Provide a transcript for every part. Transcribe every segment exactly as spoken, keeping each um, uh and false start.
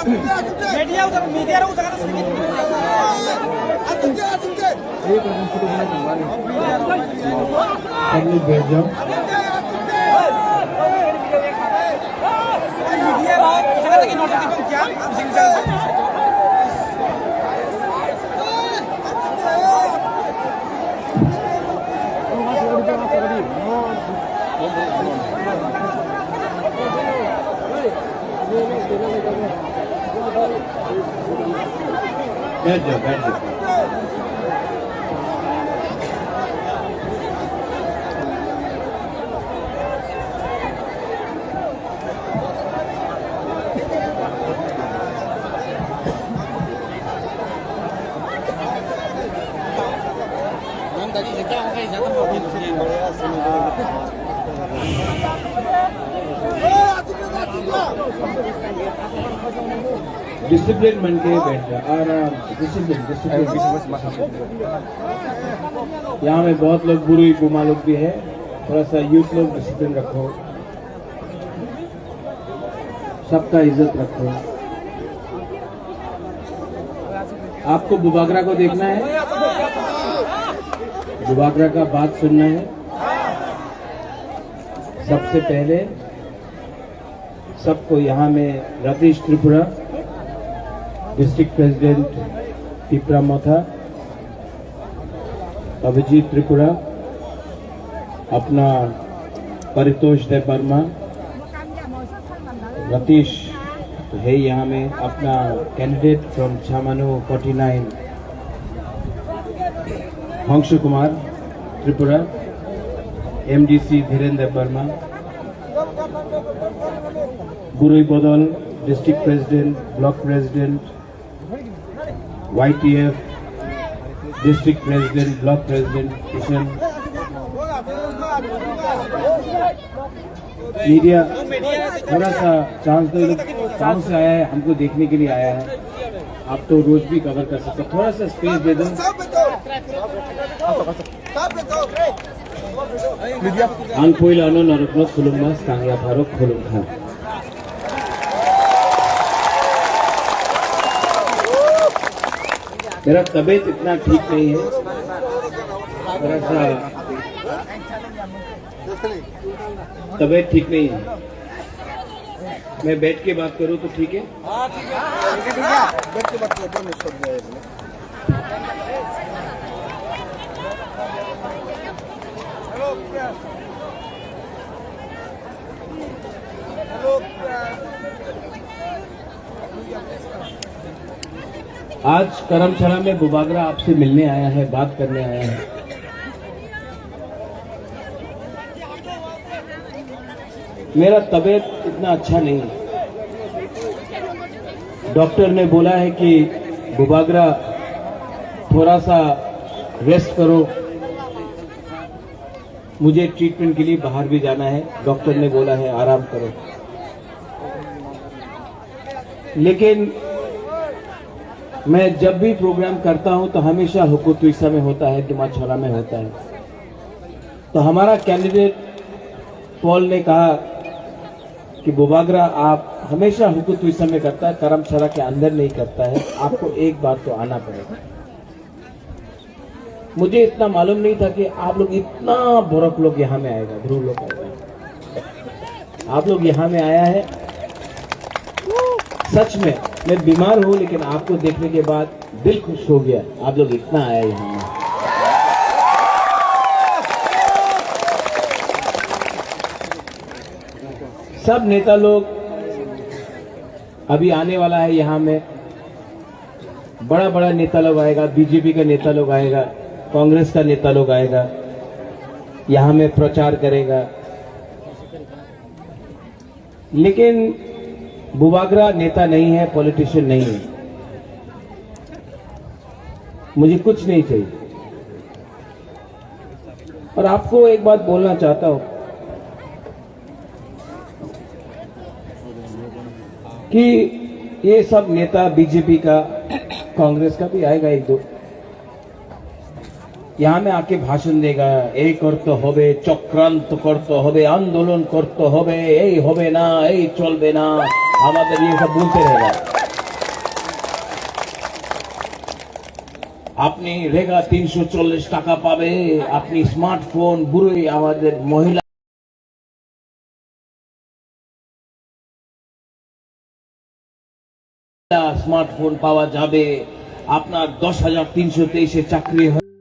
मीडिया उधर, मीडिया उधर से। सब लोग बैठ जाओ। मीडिया वाला किसी का नोटिस क्या? बैठ जाओ, बैठ जाओ। डिसिप्लिन बन के बैठ जा, आराम से, डिसिप्लिन, डिसिप्लिन। यहाँ में बहुत लोग बुरी बुमा लोग भी है, थोड़ा सा यूथ लोग डिसिप्लिन रखो, सबका इज्जत रखो। आपको बुबागरा को देखना है, बुबागरा का बात सुनना है। सबसे पहले सबको यहाँ में रतीश त्रिपुरा, डिस्ट्रिक्ट प्रेसिडेंट तिपरा मोथा, अभिजीत त्रिपुरा, अपना परितोष देव वर्मा, रतीश है यहाँ में, अपना candidate from Chhamanu forty nine, Hans Kumar Tripura, MDC Dhirendra Varma, Burui Badal, district president, block president, YTF, district president, block president, Kishan. Media, थोड़ा सा चांस दो, ये लोग काम से आया है, हमको देखने के लिए आया है। आप तो रोज भी कवर कर सकते हो, थोड़ा सा स्पेस दे दो। Ang puilano norokno khulumma, swkang yapharok khulumkha. मेरा तबीयत इतना ठीक नहीं है, थोड़ा सा तबीयत ठीक नहीं है। मैं बैठ के बात करूँ तो ठीक है? हाँ, ठीक है। ठीक है, ठीक है। बैठ के बात करो, दो मिनट सब जाएगा। आज करमशाला में बुबागरा आपसे मिलने आया है, बात करने आया है। मेरा तबीयत इतना अच्छा नहीं है। डॉक्टर ने बोला है कि बुबागरा थोड़ा सा रेस्ट करो, मुझे ट्रीटमेंट के लिए बाहर भी जाना है, डॉक्टर ने बोला है आराम करो। लेकिन मैं जब भी प्रोग्राम करता हूं तो हमेशा हुकुतुइसा में होता है, दुमाछोला में होता है। तो हमारा कैंडिडेट पॉल ने कहा कि बुबागरा आप हमेशा हुकुतुइसा में करता है, करमशाला के अंदर नहीं करता है, आपको एक बार तो आना पड़ेगा। मुझे इतना मालूम नहीं था कि आप लोग इतना बड़क लोग यहाँ में आएगा, ध्रुव लोग आएगा। आप लोग यहाँ में आया है, सच में मैं बीमार हूँ, लेकिन आपको देखने के बाद दिल खुश हो गया। आप लोग इतना आया यहाँ में। सब नेता लोग अभी आने वाला है यहाँ में। बड़ा बड़ा नेता लोग आएगा, बीजेपी का नेता लोग आएगा, कांग्रेस का नेता लोग आएगा, यहाँ में प्रचार करेगा। लेकिन बुबागरा नेता नहीं है, पॉलिटिशियन नहीं है। मुझे कुछ नहीं चाहिए। और आपको एक बात बोलना चाहता हूं कि ये सब नेता बीजेपी का, कांग्रेस का भी आएगा एक दो, यहाँ में आके भाषण देगा, এই করতে হবে, চক্রান্ত করতে হবে, আন্দোলন করতে হবে, এই হবে না, এই চলবে না, আমাদের ये सब बोलते रहेगा। আপনি রেগা তিনশো চল্লিশ টাকা পাবে, আপনি স্মার্টফোন, বুড়োই আমাদের মহিলা স্মার্টফোন পাওয়া যাবে, আপনার দশ হাজার তিনশো তেইশে চাকরি হয়ে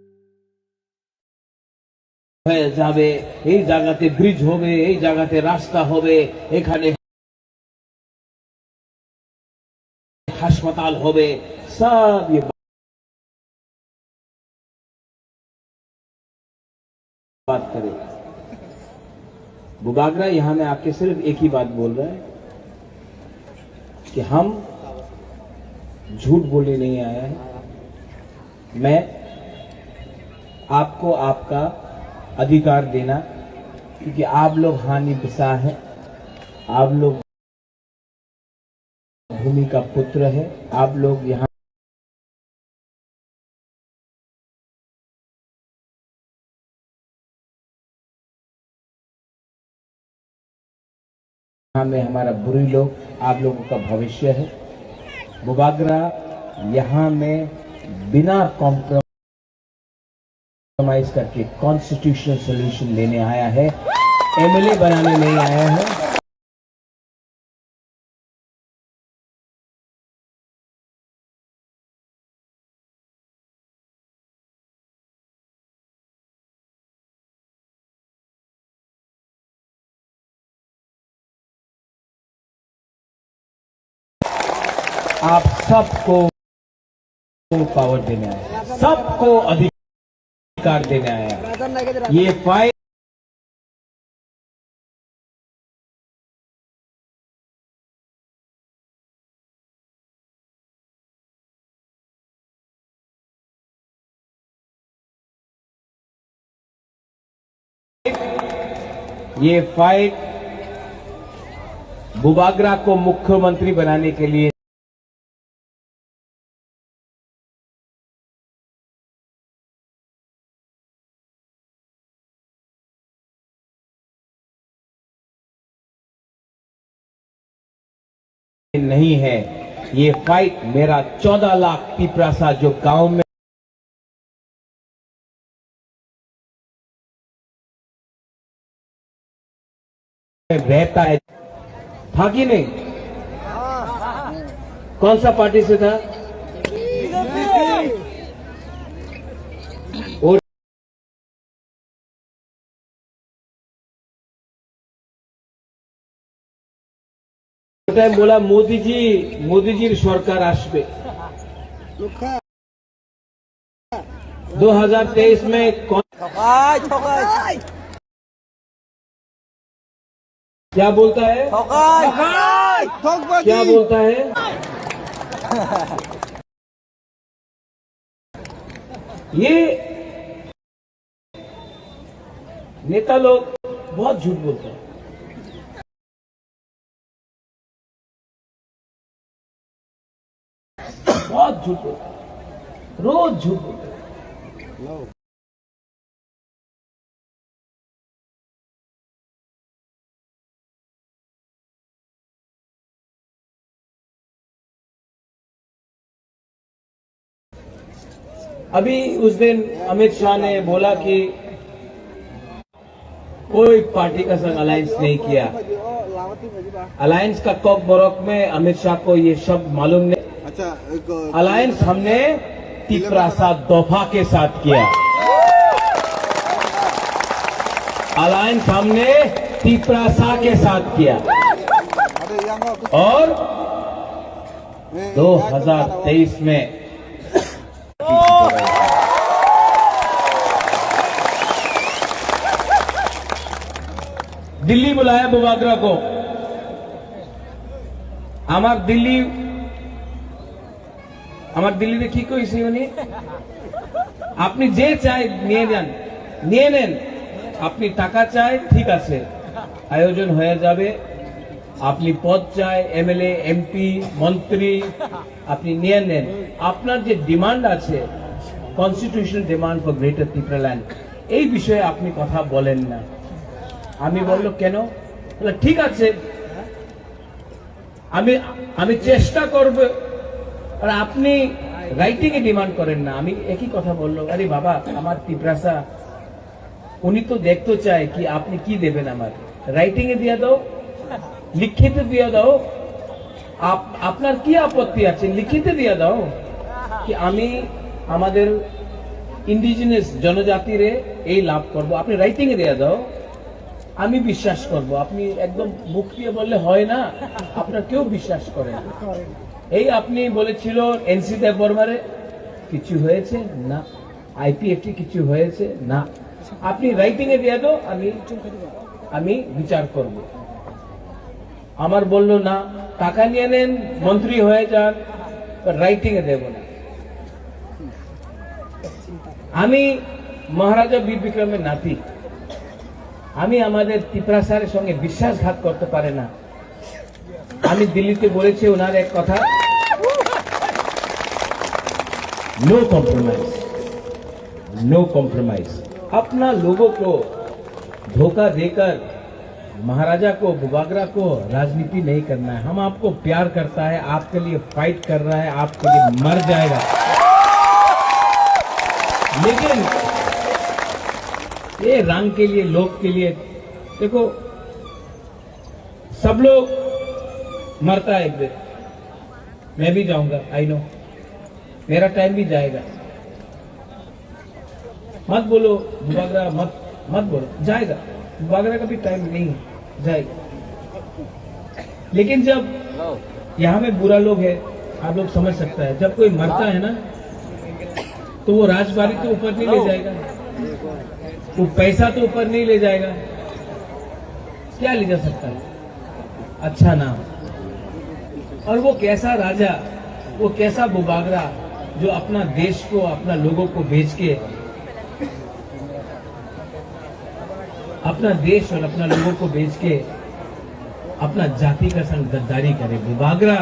যাবে, এই জায়গাতে ব্রিজ হবে, এই জায়গাতে রাস্তা হবে, এখানে হাসপাতাল হবে, সব ये बात करेगा। बुबागरा यहाँ में आके सिर्फ एक ही बात बोल रहा है कि हम झूठ बोलने नहीं आया है, मैं आपको आपका अधिकार देना, क्योंकि आप लोग हानि पिसा है, आप लोग भूमि का पुत्र है, आप लोग यहाँ में हमारा बुरी लोग आप लोगों का भविष्य है। बुबागरा यहाँ में बिना कॉम्प्रोमाइज करके कॉन्स्टिट्यूशनल सॉल्यूशन लेने आया है, एमएलए बनाने नहीं आया है। आप सबको पावर देने आया, सबको अधिकार देने आया। ये फाइट ये फाइट बुबागरा को मुख्यमंत्री बनाने के लिए नहीं है। ये फाइट मेरा चौदह लाख तिपरासा जो गांव में रहता है, था कि नहीं? कौन सा पार्टी से था? और টাইম বলা মোদিজি, মোদিজির সরকার আসবে। দু হাজার তেইশ মে কন- ঠকাই, ঠকাই। क्या बोलता है? ঠকাই। क्या बोलता है? ये नेता लोग बहुत झूठ बोलते हैं, बहुत झूठ बोलते हैं, रोज झूठ बोलते हैं। अभी उस दिन अमित शाह ने बोला कि कोई पार्टी का संग अलायंस नहीं किया। अलायंस का कॉकबरक में अमित शाह को ये शब्द मालूम नहीं। अच्छा, एक, अलायंस हमने तिपरासा दोफा के साथ किया। अलायंस हमने तिपरासा के साथ किया। अरे, यहाँ कुछ और ए, दो हज़ार तेईस में दिल्ली बुलाया बुबागरा को। আমার দিল্লি, আমার দিল্লিতে কি কইছি উনি? আপনি যে চাই নিয়ে যান, নিয়ে নেন। আপনি টাকা চাই, ঠিক আছে, আয়োজন হয়ে যাবে। আপনি পদ চাই, এমএলএ, এমপি, মন্ত্রী, আপনি নিয়ে নেন। আপনার যে ডিমান্ড আছে, constitutional demand for greater Tripuraland, এই বিষয়ে আপনি কথা বলেন না। আমি বলল, "কেন?" বলে, "ঠিক আছে, আমি, আমি চেষ্টা করব।" আর আপনি রাইটিং এ ডিমান্ড করেন না। আমি একই কথা বললো, আরে বাবা, আমার তিপ্রাসা, উনি তো দেখতে চায় কি আপনি কি দেবেন আমার, রাইটিং এ দিয়ে দাও, লিখিত দিয়ে দাও। আপ-, আপনার কি আপত্তি আছে, লিখিত দিয়ে দাও কি আমি আমাদের ইন্ডিজিনাস জনজাতিরে এই লাভ করব, আপনি রাইটিং এ দিয়ে দাও। আমি বিশ্বাস করব। আপনি একদম মুখ দিয়ে বললে হয় না, আপনার কেউ বিশ্বাস করে না। এই আপনি বলেছিল এনসি দেববর্মারে, কিছু হয়েছে না। আইপিএফটি কিছু হয়েছে না। আপনি রাইটিং এ দিয়ে দাও, আমি আমি বিচার করব। আমার বলল না, টাকা নিয়ে নেন, মন্ত্রী হয়ে যান, রাইটিং এ দেব না। আমি মহারাজা বীর বিক্রমের নাতি, আমি আমাদের তিপ্রাসার সঙ্গে বিশ্বাসঘাত করতে পারে না। আমি দিল্লিতে বলেছি ওনার এক কথা, নো কম্প্রোমাইজ, নো কম্প্রোমাইজ। अपना लोगों को धोखा देकर महाराजा को, बुबागरा को राजनीति नहीं करना है। हम आपको प्यार करता है, आपके लिए फाइट कर रहा है, आपके लिए मर जाएगा। लेकिन ये रंग के लिए, लोभ के लिए, देखो, सब लोग मरता है एक दिन, मैं भी जाऊंगा, आई नो, मेरा टाइम भी जाएगा। मत बोलो बुबागरा, मत मत बोलो, जाएगा। बुबागरा का भी टाइम नहीं है, जाएगा। लेकिन जब यहाँ में बुरा लोग है, आप लोग समझ सकता है, जब कोई मरता है ना, तो वो राजबारी तो ऊपर नहीं ले जाएगा, वो पैसा तो ऊपर नहीं ले जाएगा, क्या ले जा सकता है? अच्छा नाम। और वो कैसा राजा, वो कैसा बुबागरा, जो अपना देश को, अपना लोगों को बेच के, अपना देश और अपना लोगों को बेच के अपना जाति का संग गद्दारी करे। बुबागरा,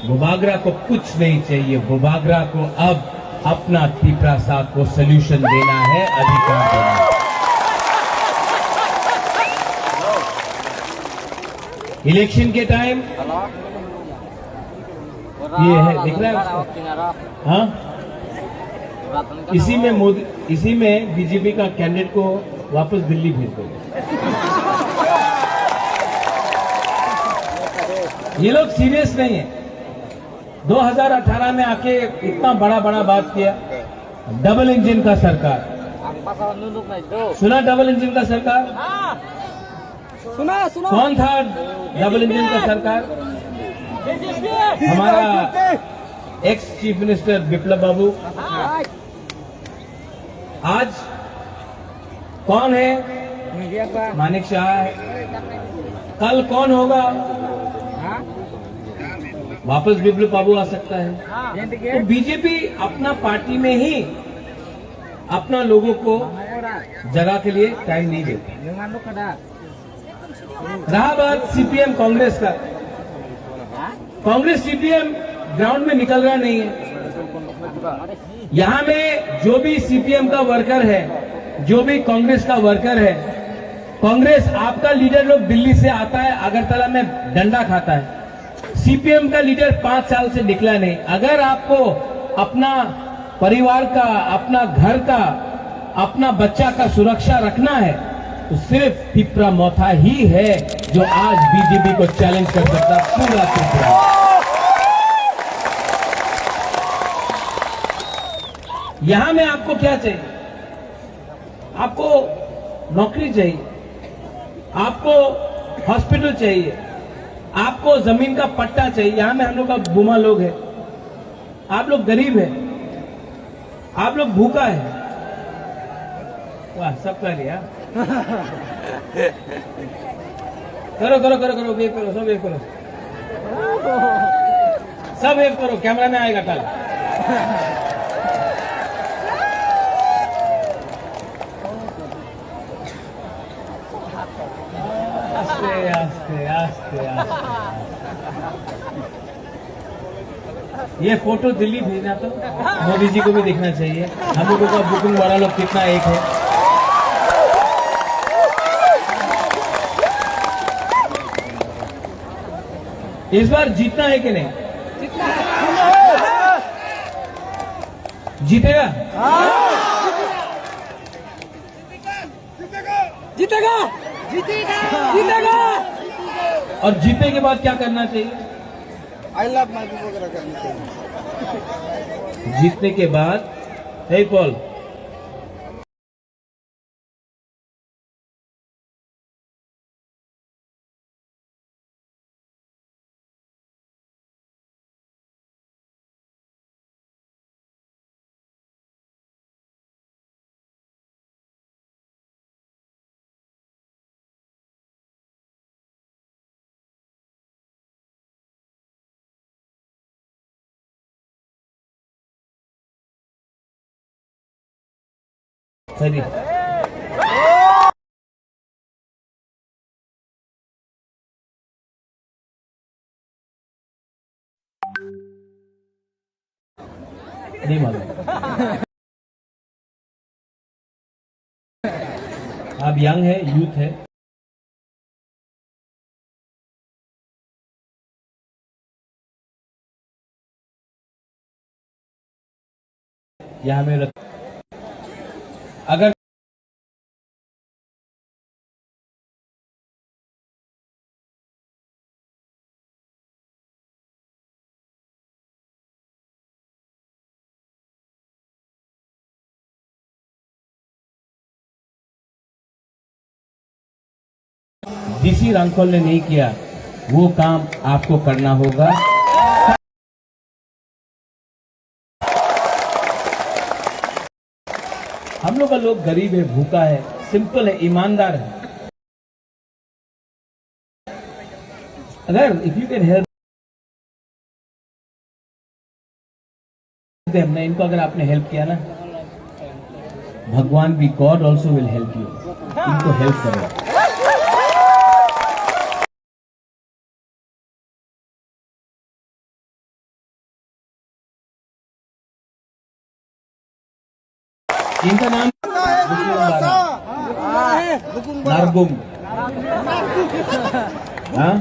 बुबागरा को कुछ नहीं चाहिए। बुबागरा को अब अपना तिप्रासा को सॉल्यूशन देना है, अधिकार देना है। इलेक्शन के टाइम ये है, दिख रहा है उसको? हाँ, इसी में मोदी, इसी में बीजेपी का कैंडिडेट को वापस दिल्ली भेज दो। ये लोग सीरियस नहीं है। दो हज़ार अठारह में आके इतना बड़ा बड़ा बात किया, डबल इंजन का सरकार। सुना डबल इंजन का सरकार? सुना, सुना। कौन था डबल इंजन का सरकार? हमारा एक्स चीफ मिनिस्टर बिप्लब बाबू। आज कौन है? मानिक शाह है। कल कौन होगा? वापस बिप्लब बाबू आ सकता है। तो बीजेपी अपना पार्टी में ही अपना लोगों को जगह के लिए टाइम नहीं देता। रहा बात सीपीएम कांग्रेस का, कांग्रेस सीपीएम ग्राउंड में निकल रहा नहीं है। यहाँ में जो भी सीपीएम का वर्कर है, जो भी कांग्रेस का वर्कर है, कांग्रेस आपका लीडर लोग दिल्ली से आता है, अगरतला में डंडा खाता है। सीपीएम का लीडर पांच साल से निकला नहीं। अगर आपको अपना परिवार का, अपना घर का, अपना बच्चा का सुरक्षा रखना है, तो सिर्फ तिप्रा मोथा ही है जो आज बीजेपी को चैलेंज कर सकता है, पूरा तिप्रा। यहां में आपको क्या चाहिए? आपको नौकरी चाहिए, आपको हॉस्पिटल चाहिए, आपको जमीन का पट्टा चाहिए। यहाँ में हम लोग का बुमा लोग है, आप लोग गरीब है, आप लोग भूखा है। वाह, सब कर लिया। करो, करो, करो, करो, वेव करो, सब वेव करो। सब वेव करो, कैमरा में आएगा कल। आस्ते, आस्ते, आस्ते, आस्ते। ये फोटो दिल्ली भेजना तो मोदी जी को भी देखना चाहिए। हम लोगों का बुकिंग वाला लोग कितना एक है। इस बार जीतना है कि नहीं? जीतना है। जीतेगा? जीतेगा। जीतेगा। जीतेगा। और जीतने के बाद क्या करना चाहिए? आई लव महबूब वगैरह करना चाहिए। जीतने के बाद, हे पॉल, सही। नहीं मालूम। आप यंग है, यूथ है। यहाँ में रख-, अगर डीसी रांखल ने नहीं किया, वो काम आपको करना होगा। हम लोग का लोग गरीब है, भूखा है, सिंपल है, ईमानदार है। अगर if you can help them, ना, इनको अगर आपने हेल्प किया ना, भगवान भी, God also will help you। इनको हेल्प करो। इनका नाम नारगुम। हाँ,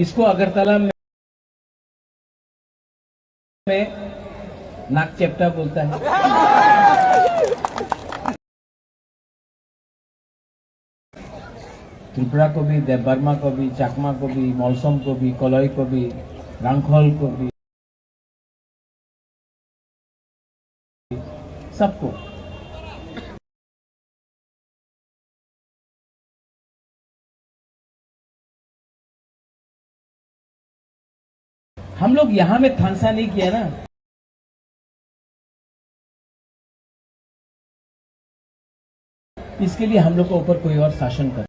इसको अगरतला में नाक चेपटा बोलता है। त्रिपुरा को भी, देव वर्मा को भी, चाकमा को भी, मौसम को भी, कलई को भी, रांखल को भी, सबको। हम लोग यहाँ में थानसा नहीं किया ना, इसके लिए हम लोग के ऊपर कोई और शासन कर।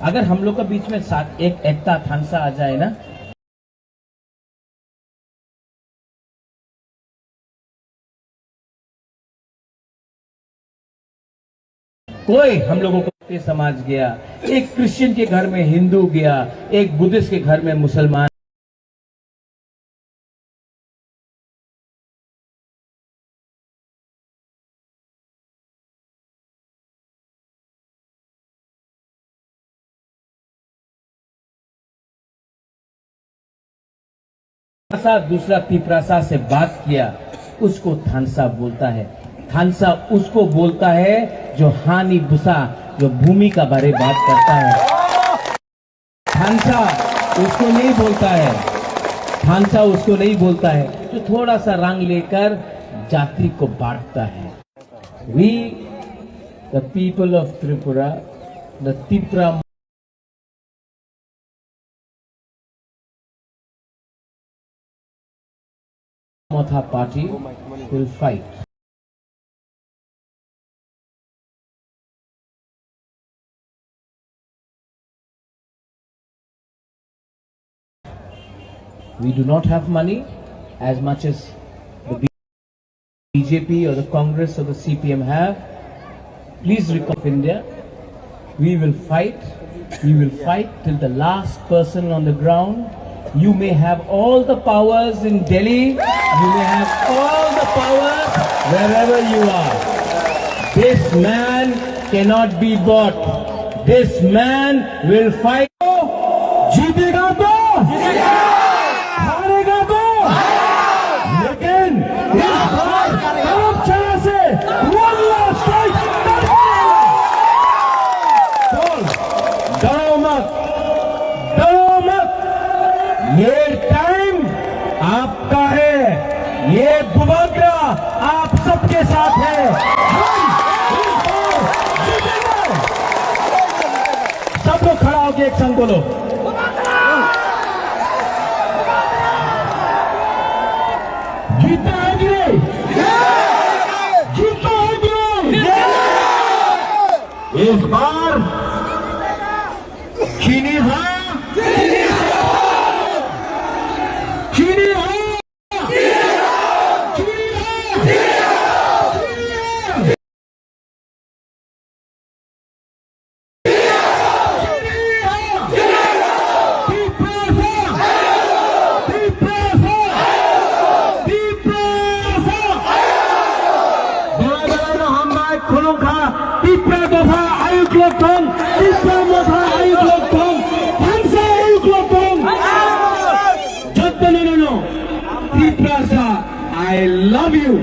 अगर हम लोग के बीच में साथ एक एकता थानसा आ जाए ना, कोई हम लोगों को समाज गया, एक क्रिश्चियन के घर में हिंदू गया, एक बुद्धिस्ट के घर में मुसलमान। भाषा दूसरा तिपरासा से बात किया, उसको थानसा बोलता है। थानसा उसको बोलता है जो हानि बुसा, जो भूमि का बारे बात करता है। थानसा उसको नहीं बोलता है, थानसा उसको नहीं बोलता है जो थोड़ा सा रंग लेकर जाति को बांटता है। We, the people of Tripura, the Tipra Motha party will fight. We do not have money as much as the B J P or the Congress or the C P M have. Please recall India. We will fight. We will fight till the last person on the ground. You may have all the powers in Delhi. You may have all the powers wherever you are. This man cannot be bought. This man will fight. जीतेगा तो, हारेगा तो, लेकिन इस बार करम छड़ा से one last fight करके रहेगा। बोल, डरो मत, डरो मत। ये टाइम आपका है, ये बुबाग्रा आप सबके साथ है। हम इस बार जीतेंगे। सब लोग खड़ा होके एक संग बोलो। जीता है कि नहीं? जीता है कि नहीं? इस बार चीनी हाँ, चीनी हाँ। Belai belai no hambai khulumkha. Tipra dopha ayuk lok thong, Tipra motha ayuk lok thong, thansa ayuk lok thong. Joto no no no. Tiprasa, I love you.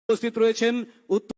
উপস্থিত রয়েছেন উত্তর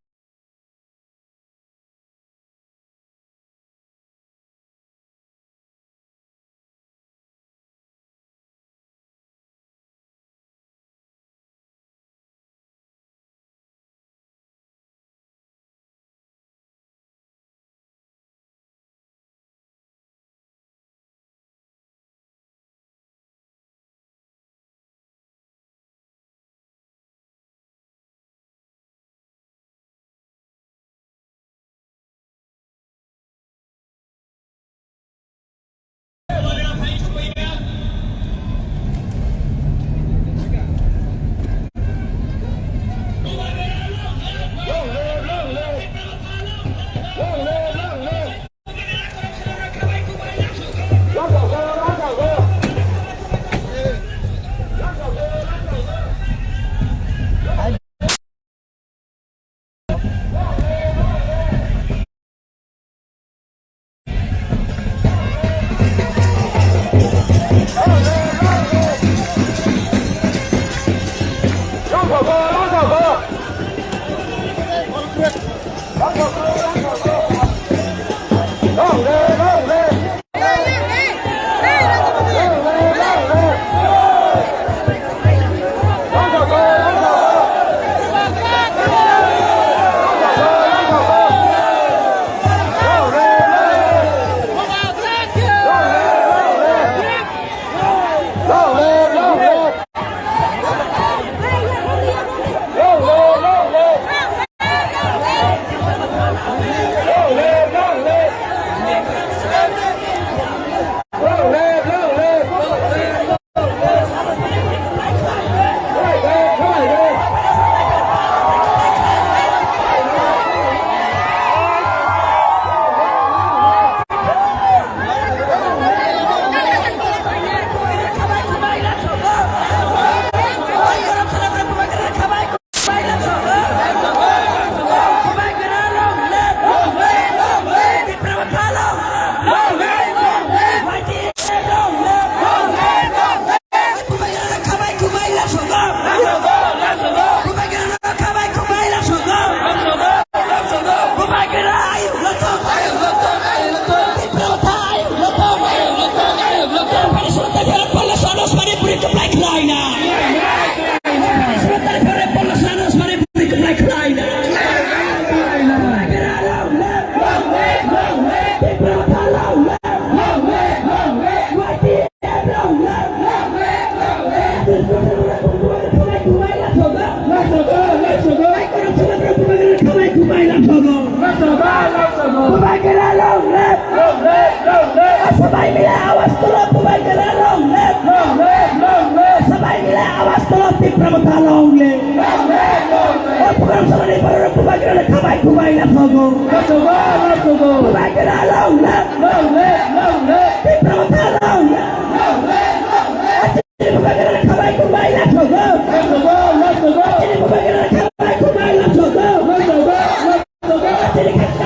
Long live Sogo! Long Sogo! Long Sogo! Bubagra long live! Long live! Long live! Tipra Motha long live! Long live! Long live! Bubagra khabai kubai live Sogo! Long Sogo! Long Sogo! Bubagra khabai kubai live Sogo! Long Sogo! Long Sogo!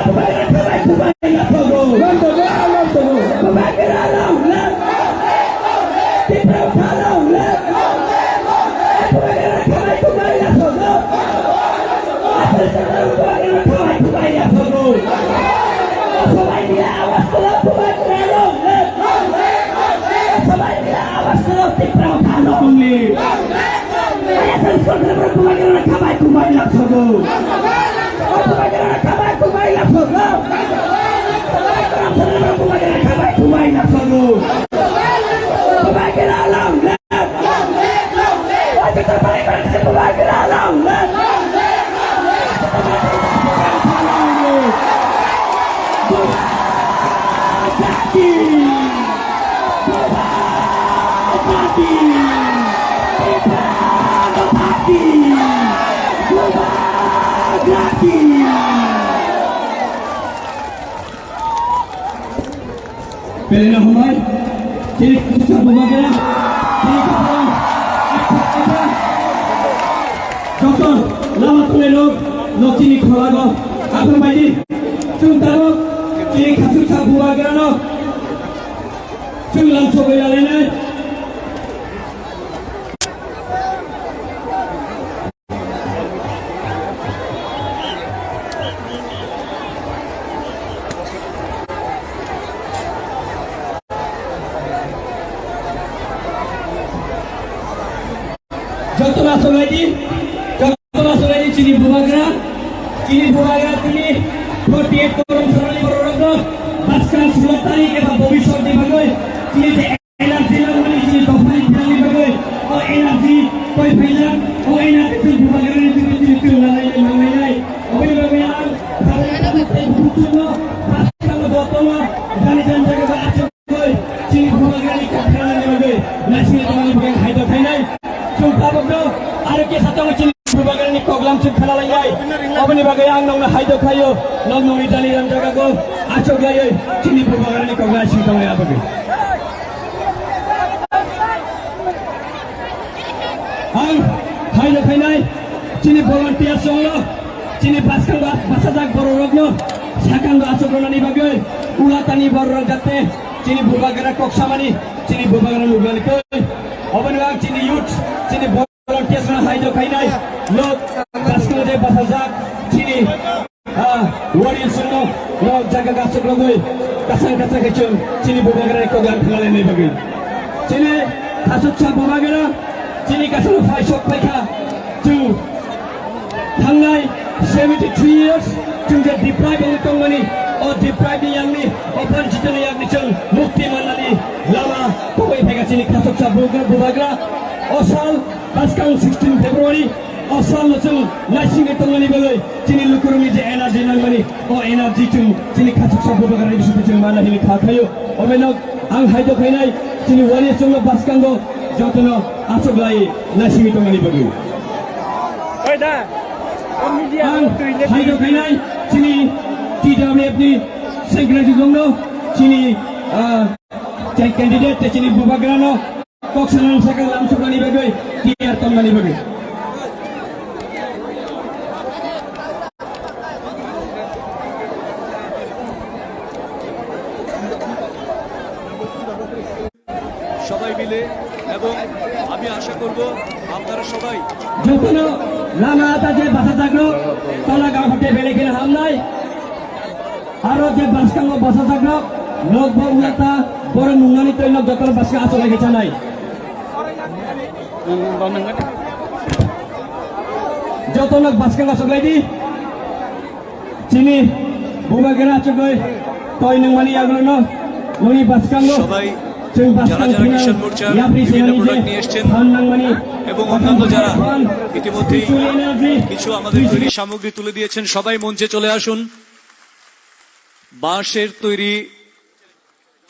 Bubagra khabai kubai live Sogo! Long Sogo! Long Sogo! Bubagra long live! Tipra Motha long live! Bubagra khabai kubai live Sogo! Belai no hambai. Chini khasuksa bubagra, chini khasuksa, doktor, lama tole rok, no chini kholago, aphang baidi, chwng tabok, chini khasuksa bubagra no, chwng lamsogwi ralainai. Jotono aswk lai di, jotono aswk lai di chini bubagra, chini bubagra chini forty eight korom sarani bororokno bwskang sulo tarik eba bobiswtni bagwi chini je energy nangmani chini dophani thani bagwi, o energy koi phaijak, o energy chini bubagrani chini chini chwng nanai nai nangnai nai. Oboni bagwi ang, jotono, jotono, jani jani jaga ba achuk. Chini bubagrani kok khnanani bagwi naisingni tongmani bagwi ang haida khainai. Chwng tabukno aro kisa tongo chini bubagrani kok lamsong khna lainai. Oboni bagwi ang nokno haida khaio, nok nokni jani jani jagao achuk laiwi chini bubagrani kok naising tongmani bagwi. Ang haino khainai chini volunteers rokno, chini bwskango bachajak bororokno sakano achuk rwnani bagwi ulatani bororok jate chini bubagra kok samani, chini bubagra nuknani twi. Oboni ang chini youth, chini volunteers rokno haino khainai, nok bwskango je bachajak chini Ah, warriors rokno, no jaga gasuk rogwi, kasang kasang khe chwng chini bubagra kok lamthang lainai bagwi. Chini khasuksa bubagra, chini kasano phai sok phaikha, chwng thangnai seventy three years, chwng je deprive wngwi tongmani, o deprive ni yakni, o banchito ni yakni chwng mukti mannani lama tongwi phaikha chini khasuksa bubagra, bubagra. O sal bwskang sixteen February, o salno chwng naisingwi tongmani bagwi chini lukurokni je energy nangmani, o energy chwng chini khasuksa bubagrani bisingtwi chwng manna hwnwi kha khaio. Omono ang haino khainai chini warriors rokno bwskango jotono achuk lai naisingwi tongmani bagwi. Oi da, o media ang rok twi le haino twi. Khainai chini T W F ni secretary rokno chini, ah, candidate tei chini bubagrano kok sanani sakha lamsuknani bagwi tiyar tongmani bagwi. সবাই মিলে এবং আমি আশা করব আপনারা সবাই Jotono lama ata je bachajak rok tola gam hote bele kena hamnai. Aro je bwskango bwsajak rok, nok bo ulata, borok nungnani twi nok jotono bwskang achuk lai khe chanai. Joto nok bwskang achuk lai di. Chini bubagra achugwi twi nungmani yagulono noni bwskango. সবাই chwng যারা bwskang যারা thwina কিষাণ মোর্চার yapri বিভিন্ন sinani product je নিয়ে এসছেন phan nangmani এবং অন্যান্য যারা phan ইতিমধ্যেই কিছু আমাদের তৈরি সামগ্রী তুলে দিয়েছেন, সবাই মঞ্চে চলে আসুন। বাঁশের তৈরি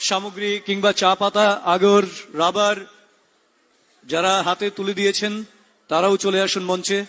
সামগ্রী কিংবা চা পাতা, আগর, রাবার যারা হাতে তুলে দিয়েছেন, তারাও চলে আসুন মঞ্চে।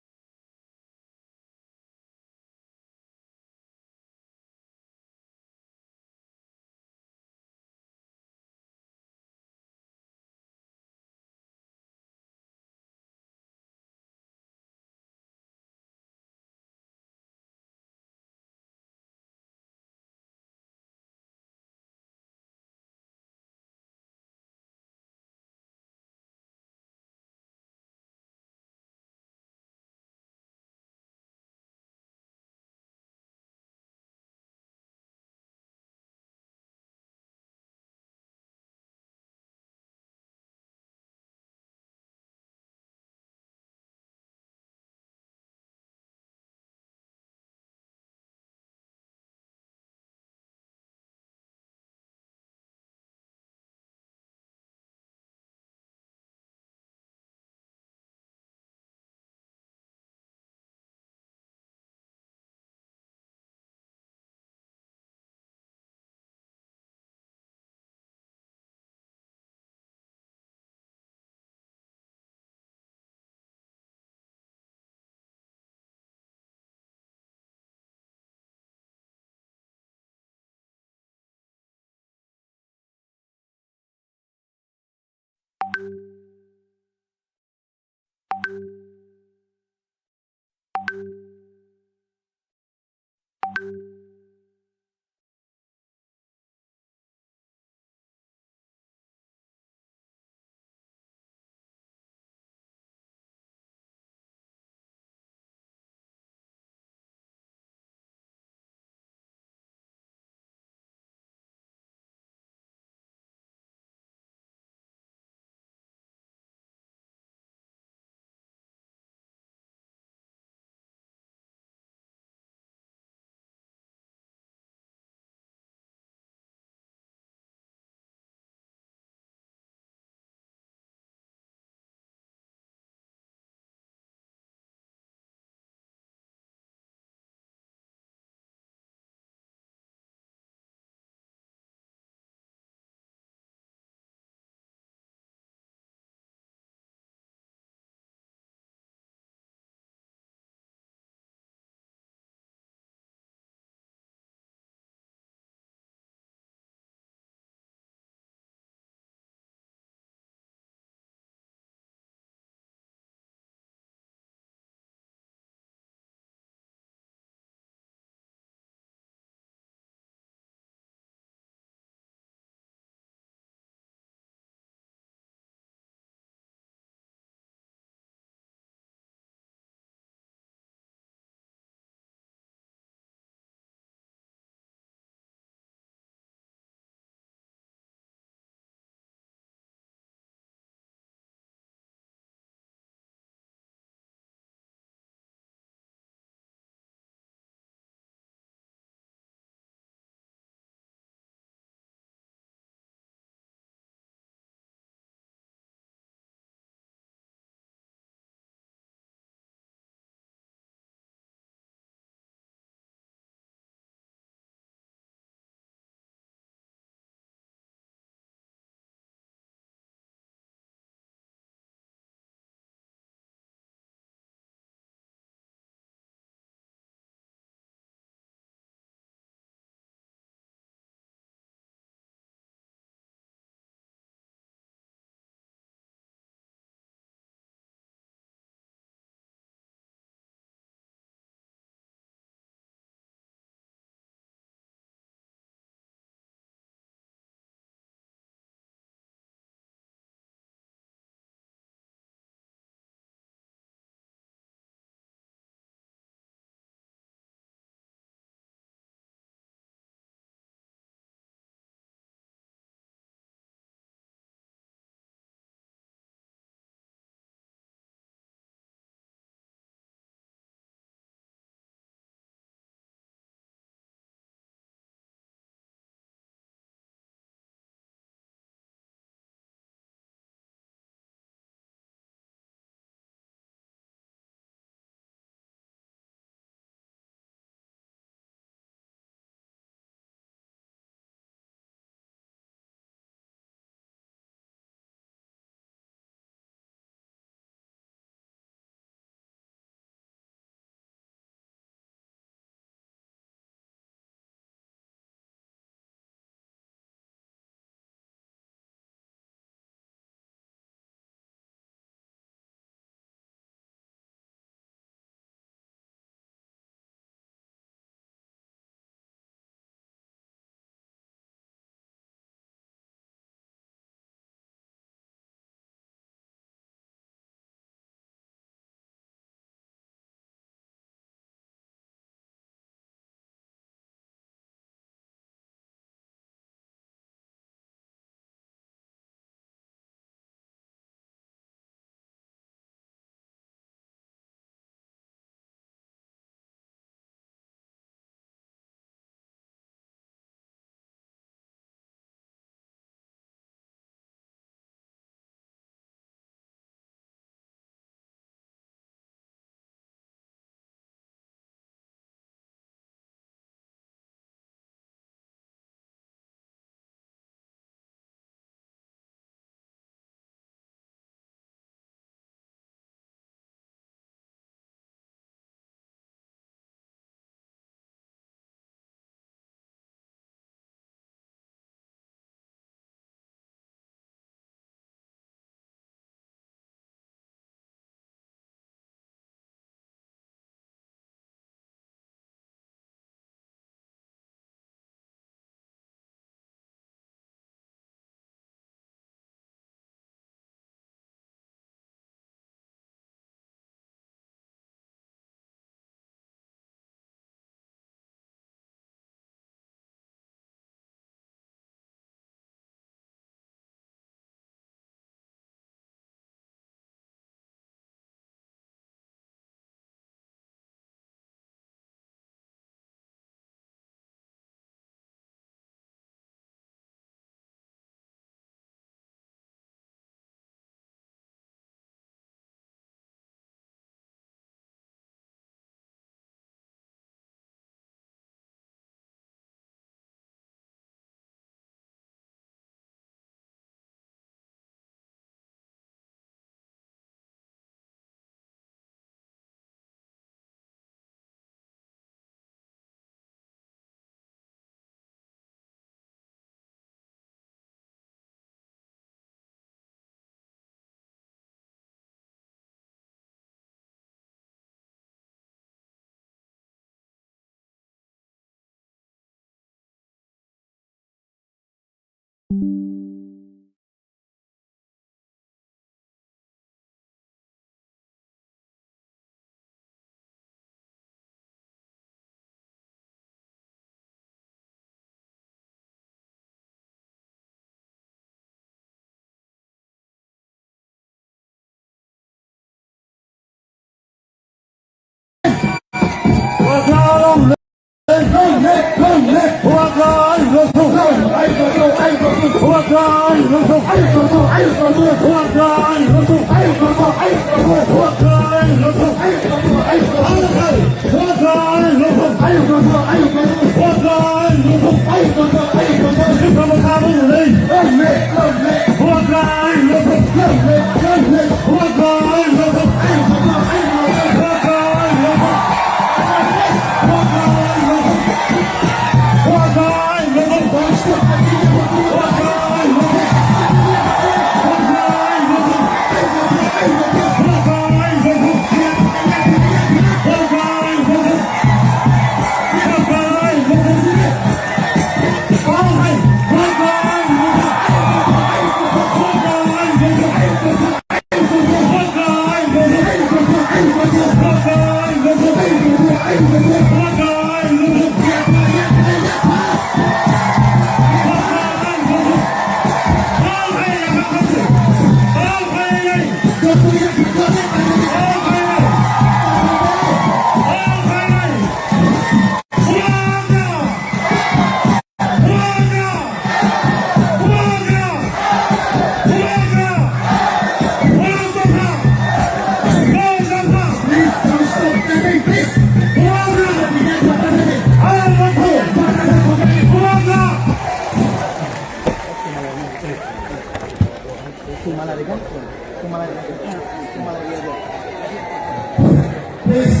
Please,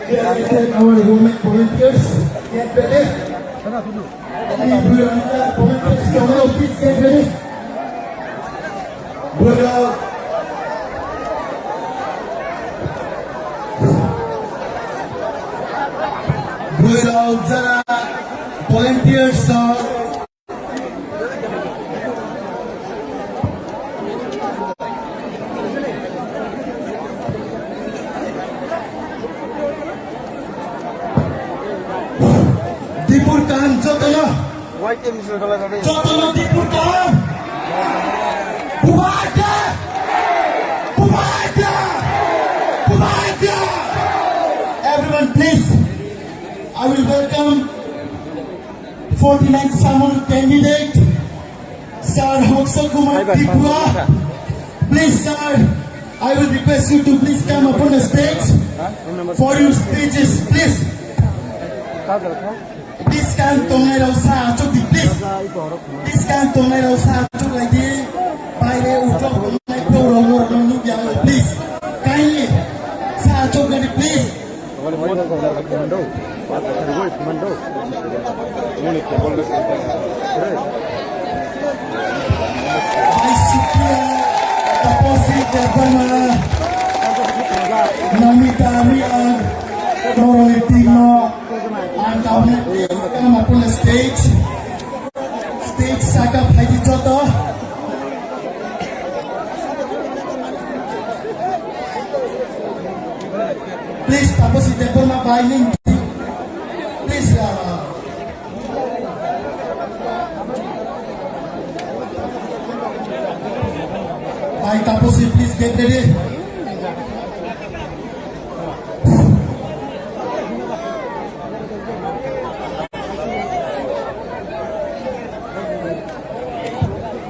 we are requesting our women volunteers, get ready. If you are not volunteers, come out, please get ready. Bwrwirok, bwrwirok jara volunteers no. Dipur kaham jotono. Jotono Dipur kaham. Bubagra! Bubagra! Bubagra! Everyone, please, I will welcome forty-nine Samur candidate, Sir Hongsa Kumar Tripura. Please, sir, I will request you to please come upon the stage for your speeches, please. Please, kan tongnai rok sa achuk di, please. Please, kan tongnai rok sa achuk lai di. Baire ujok tongnai pro rok no rok no nukya, please. Kindly sa achuk lai di, please. Bai sukya, Taposi Debbarma, Namita Reang, norokni team no, ang kaune please come up on the stage. Stage saka phaidi joto. Please, Taposi Debbarma bai ning. Please, uh, Bhai Taposi, please get ready.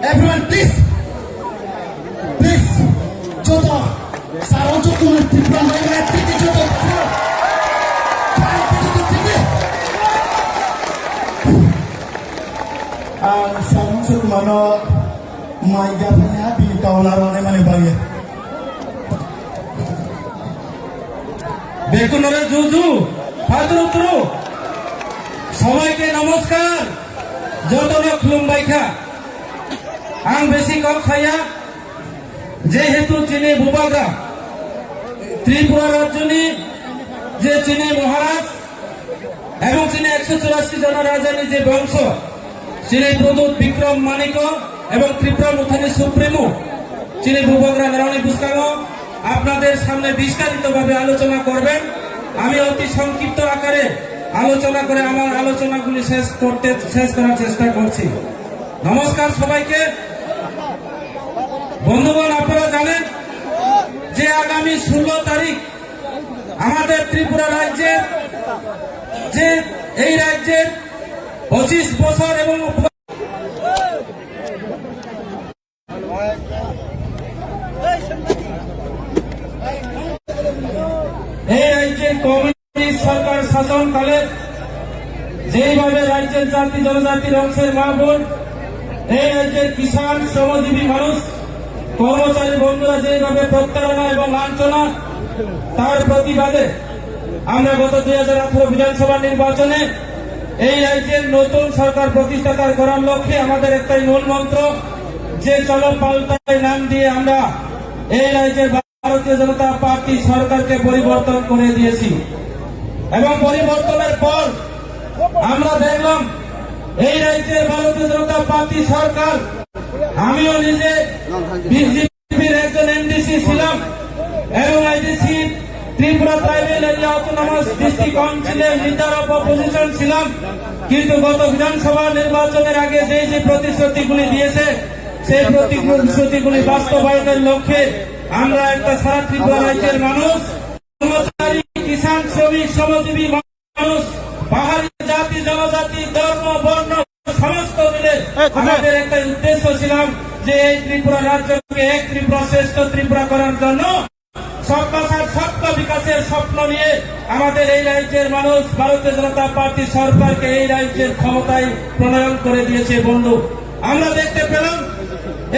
Everyone, please. Please, joto, Sir Hongsa Kumar Tripura mai mai tiki joto. Ang Sir Hongsa Kumar no mai gapanya bini tau larang ne mane bagi. Bekunore juju, patru tru, sabaike namaskar, jotono khulumbai kha. Ang besi kok khaya, jehetu chini bubagra, Tripura rajyoni je chini Maharaj, Ebong chini ekso churasi jona rajani je bongso, chini Pradyot Bikram Manikya ebong Tripura Mothani Supremo, chini Bubagra Narani bwskango আপনাদের সামনে বিস্তারিতভাবে আলোচনা করবেন। আমি অতি সংক্ষিপ্ত আকারে আলোচনা করে আমার আলোচনাগুলি শেষ করতে, শেষ করার চেষ্টা করছি। নমস্কার সবাইকে। বন্ধুগণ, আপনারা জানেন যে আগামী ষোলো তারিখ আমাদের ত্রিপুরা রাজ্যের, যে এই রাজ্যের পঁচিশ বছর এবং সরকার শাসনকালে যেইভাবে রাজ্যের জাতি জনজাতির অংশের মা বোন, এই রাজ্যের কিষাণ শ্রমজীবী মানুষ, কর্মচারী বন্ধুরা যেইভাবে প্রতারণা এবং লাঞ্ছনা, তার প্রতিবাদে আমরা গত দুই হাজার আঠারো বিধানসভা নির্বাচনে এই রাজ্যের নতুন সরকার প্রতিষ্ঠা করার লক্ষ্যে আমাদের একটাই মূল মন্ত্র যে চলো পাল্টাই নাম দিয়ে আমরা এই রাজ্যের ভারতীয় জনতা পার্টি সরকারকে পরিবর্তন করে দিয়েছি। এবং পরিবর্তনের পর আমরা দেখলাম এই রাজ্যের ভারতীয় জনতা পার্টি সরকার, আমিও নিজে বিজেপির একজন এমডিসি ছিলাম এবং IDC, Tripura tribal area autonomous district কাউন্সিলের লিডার অফ অপোজিশন ছিলাম, কিন্তু গত বিধানসভা নির্বাচনের আগে যেই যে প্রতিশ্রুতিগুলি দিয়েছে, সেই প্রতিশ্রুতিগুলি বাস্তবায়নের লক্ষ্যে আমরা একটা সারা ত্রিপুরা রাজ্যের মানুষ, কর্মচারী, কিষাণ, শ্রমিক, শ্রমজীবী মানুষ, পাহাড়ি জাতি, জনজাতি, ধর্ম, বর্ণ, সমস্ত মিলে আমাদের একটা উদ্দেশ্য ছিলাম যে এই ত্রিপুরা রাজ্যকে এক ত্রিপুরা, শ্রেষ্ঠ ত্রিপুরা করার জন্য সবকা সাথ সবকা বিকাশের স্বপ্ন নিয়ে আমাদের এই রাজ্যের মানুষ ভারতীয় জনতা পার্টি সরকারকে এই রাজ্যের ক্ষমতায় প্রণয়ন করে দিয়েছে। বন্ধু, আমরা দেখতে পেলাম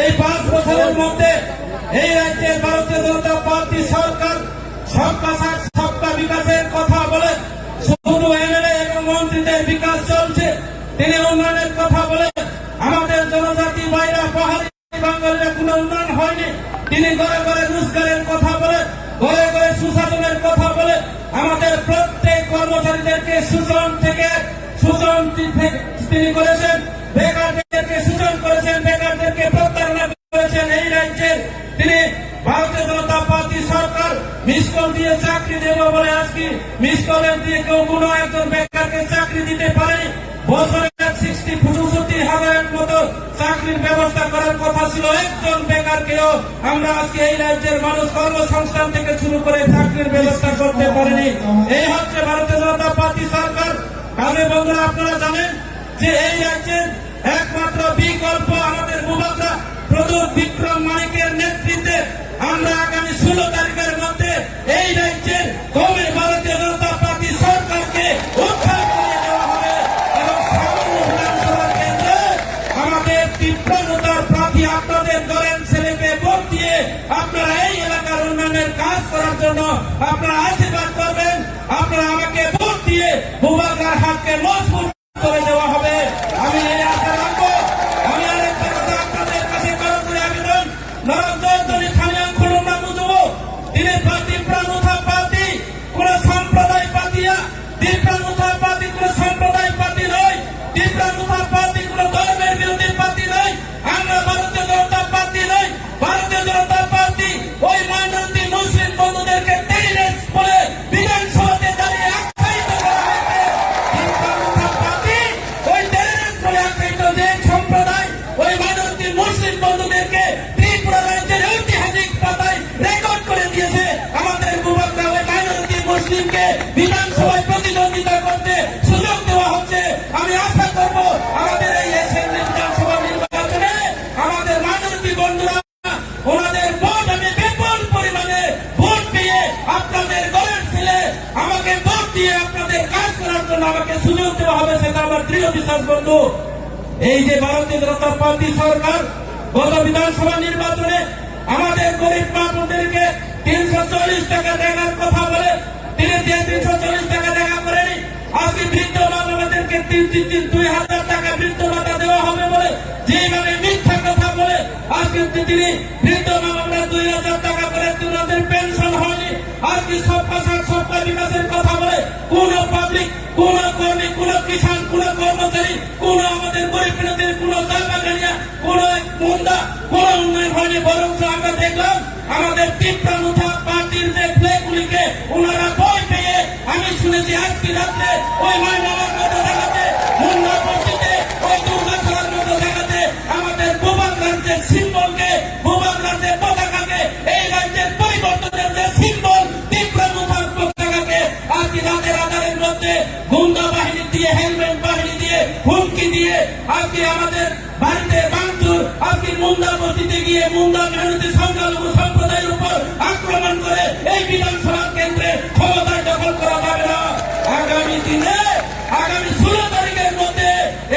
এই পাঁচ বছরের মধ্যে এই রাজ্যের ভারতীয় জনতা পার্টি সরকার সবকা সাথ সবকা বিকাশের কথা বলে শুধু এমএলএ এবং মন্ত্রীদের বিকাশ চলছে। তিনি উন্নয়নের কথা বলে আমাদের জনজাতি ভাইরা, পাহাড়ি বাঙালিরা কোনো উন্নয়ন হয়নি। তিনি ঘরে ঘরে রোজগারের কথা বলে, ঘরে ঘরে সুশাসনের কথা বলে আমাদের প্রত্যেক কর্মচারীদেরকে শোষণ থেকে, শোষণ তি-, থেকে তিনি করেছেন, বেকারদেরকে শোষণ করেছেন, বেকারদেরকে প্রতারণা করেছেন। এই রাজ্যের তিনি ভারতীয় জনতা পার্টি সরকার মিস কল দিয়ে চাকরি দেব বলে আজকে মিস কলের দিয়ে কেউ কোনো একজন বেকারকে চাকরি দিতে পারেনি। বছরে সিক্সটি পঁয়ষট্টি হাজারের মতো চাকরির ব্যবস্থা করার কথা ছিল, একজন বেকারকেও আমরা আজকে এই রাজ্যের মানুষ কর্মসংস্থান থেকে শুরু করে চাকরির ব্যবস্থা করতে পারেনি। এই হচ্ছে ভারতীয় জনতা পার্টি সরকার। কাজে বন্ধুরা, আপনারা জানেন যে এই রাজ্যের একমাত্র বিকল্প আমাদের বুবাকরা প্রদ্যুৎ বিক্রম মানিকের নেতৃত্বে আমরা আগামী ষোলো তারিখের মধ্যে এই রাজ্যের কওমি ভারতীয় জনতা পার্টি সরকারকে উদ্ধার করে দেওয়া হবে এবং সামান্য বিধানসভা কেন্দ্রে আমাদের তিপ্রানুতার প্রার্থী আপনাদের ঘরের ছেলেকে ভোট দিয়ে আপনারা এই এলাকার উন্নয়নের কাজ করার জন্য আপনারা আশীর্বাদ করবেন। আপনারা আমাকে ভোট দিয়ে বুবাকরার হাতকে মজবুত করে দেওয়া হবে। আমি এই আশা রাখবো। আমি আরেকটা কথা আপনাদের কাছে করজোড়ে আবেদন, নরক জয়ধ্বনি থামিয়াং খুলুম না বুঝবো। তিনি পার্টি প্রাণুথা পার্টি, কোন সম্প্রদায় পার্টি না। তিপ্রানুথা পার্টি কোন সম্প্রদায় পার্টি নয়। তিপ্রানুথা পার্টি কোন ধর্মের বিরোধী পার্টি নয়। আমরা ভারতীয় জনতা পার্টি নয়। ভারতীয় জনতা পার্টি ওই মাইনরিটি মুসলিম বন্ধুদেরকে টেররিস্ট বলে বিধানসভাতে দাঁড়িয়ে আখ্যায়িত করা হয়েছে। কিন্তু আমরা পার্টি ওই টেররিস্ট বলে আখ্যায়িত যে সম্প্রদায় ওই মাইনরিটি মুসলিম বন্ধুদেরকে ত্রিপুরা রাজ্যের ঐতিহাসিক পাতায় রেকর্ড করে দিয়েছে। আমাদের বুবাকরা ওই মাইনরিটি মুসলিমকে বিধানসভায় প্রতিদ্বন্দ্বিতা করতে সুযোগ দেওয়া হচ্ছে। আমি আশা করব আমাদের এই অ্যাসেম্বলি বিধানসভা নির্বাচনে আমাদের মাইনরিটি বন্ধুরা ওনাদের ভোট আমি বিপুল পরিমাণে ভোট পেয়ে আপনাদের ঘরের ছেলে আমাকে ভোট দিয়ে আপনাদের কাজ করার জন্য আমাকে সুযোগ দেওয়া হবে, সেটা আমার দৃঢ় বিশ্বাস বন্ধু। এই যে ভারতীয় জনতা পার্টি সরকার গত বিধানসভা নির্বাচনে আমাদের গরিব মা বোনদেরকে তিনশো চল্লিশ টাকা দেওয়ার কথা বলে, তিনি যে তিনশো চল্লিশ টাকা দেখা করেনি। আজকে বৃদ্ধ মা বাবাদেরকে তিন তিন তিন দুই হাজার টাকা বৃদ্ধ ভাতা দেওয়া হবে বলে যেভাবে মিথ্যা কথা বলে আজকে তিনি বৃদ্ধ মা বাবারা দুই হাজার টাকা করে তিন হাজার পেনশন হয়নি। আজকে সবকা সাথ সবকা বিকাশের কথা বলে কোন পাবলিক, কোন কর্মী, কোন কিষাণ, কোন কর্মচারী, কোন আমাদের গরিব মিনতির, কোন চা বাগানিয়া, কোন এক মুন্দা, কোন উন্নয়ন হয়নি। বরং আমরা দেখলাম আমাদের তিপ্রানুথা পার্টির যে ফ্ল্যাগগুলিকে ওনারা ভয় পেয়ে, আমি শুনেছি আজকে রাত্রে ওই ময়নামার মতো জায়গাতে, মুন্ডা বস্তিতে, ওই দুর্গাছড়ার মতো জায়গাতে আমাদের বুবাকরার যে সিম্বলকে, বুবাকরার যে পতাকাকে, এই রাজ্যের পরিবর্তনের যে সিম্বল তিপ্রানুথার পতাকাকে আজকে রাতের আধারের মধ্যে গুন্ডা বাহিনী দিয়ে, হেলমেট বাহিনী দিয়ে, হুমকি দিয়ে আজকে আমাদের বাড়িতে ভাঙচুর, আজকে মুন্ডা বস্তিতে গিয়ে মুন্ডা মেহনতি সংখ্যালঘু সম্প্রদায়ের উপর আক্রমণ করে এই বিধানসভা কেন্দ্রে ক্ষমতায় দখল করা যাবে না। দিনে আগামী ষোলো তারিখের মধ্যে